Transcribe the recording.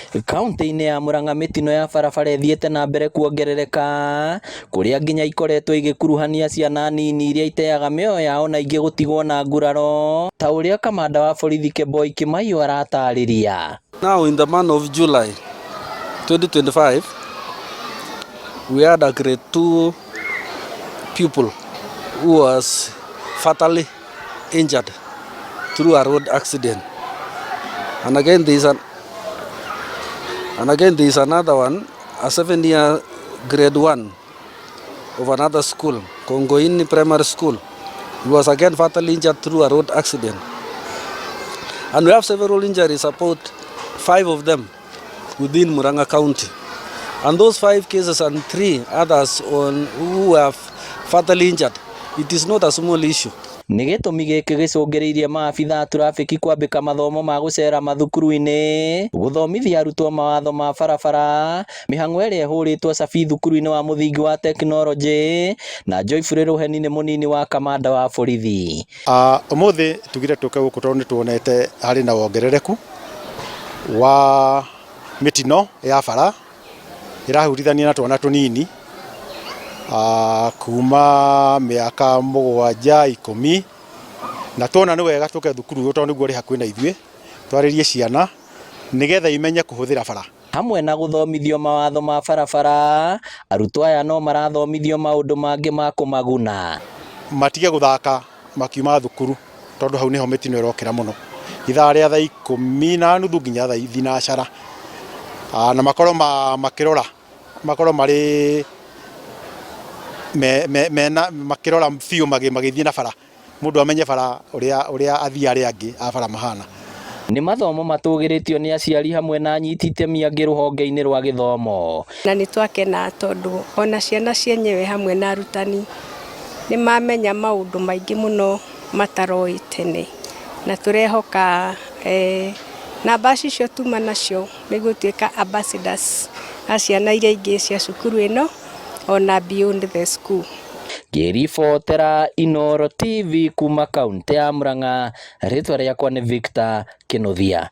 Kaunti-inĩ ya Murang'a mĩtino ya barabara ĩthiĩte na mbere kuongerereka kũrĩa nginya ikoretwo igĩkuruhania ciana nini iria iteaga mĩoyo yao na ingĩ gũtigwo na nguraro ta ũrĩa kamanda wa borithi Kemboi Kimaiyo aratarĩria. Now in the month of July 2025, we had a grade 2 pupil who was fatally injured through a road accident. And again there is another one, a 7-year grade 1 of another school, Kongoini Primary School. He was again fatally injured through a road accident. And we have several injuries, about five of them within Murang'a County. And those five cases and three others on who have fatally injured, it is not a small issue. Nĩ gĩtũmi gĩkĩ gĩcũngĩrĩirie maabitha a trafĩki kwambĩka mathomo ma gũcera mathukuru-inĩ gũthomithia arutwo mawatho ma barabara, mĩhang'o ĩrĩa ĩhũrĩtwo cabi thukuru-inĩ wa mũthingi wa tekinoronjĩ na Joyfrey Rũheni nĩ mũnini wa kamanda wa borithi. Ũmũthĩ tugire tũke gũkũ tondũ nĩ tuonete harĩ na wongerereku wa mĩtino ya bara ĩrahutithania na twana tũnini kuma mĩaka 7, 10, na tuona nĩ wega tũke thukuru ũyũ tondũ nĩguo ũrĩ hakuhĩ na ithuĩ, twarĩrie ciana nĩgetha imenye kũhũthĩra bara. Hamwe na gũthomithio mawatho ma barabara, arutwo aya no marathomithio maũndũ mangĩ ma kũmaguna. Matige gũthaka makiuma thukuru tondũ hau nĩho mĩtino ĩrokĩra mũno, ithaa rĩa thaa 10:30 nginya thaa 12, na makorwo makĩrora, makorwo marĩ mena makĩrora biũ magĩthiĩ na bara, mũndũ amenye bara ũrĩa athii arĩa angĩ a bara mahana. Nĩ mathomo matũgĩrĩtio nĩ aciari hamwe na anyiti itemi angĩ rũhonge-inĩ rwa gĩthomo. Na nĩ twakena tondũ ona ciana cienyewe hamwe na arutani nĩ mamenya maũndũ maingĩ mũno mataroĩ tene, na tũrehoka namba icio tuma nacio nĩ gũtuĩka ambassadors a ciana iria ingĩ cia cukuru ĩno ona beyond the school. Ngĩribotera Inooro TV kuma kaunti ya Murang'a, rĩtwa rĩakwa nĩ Victor Kinuthia.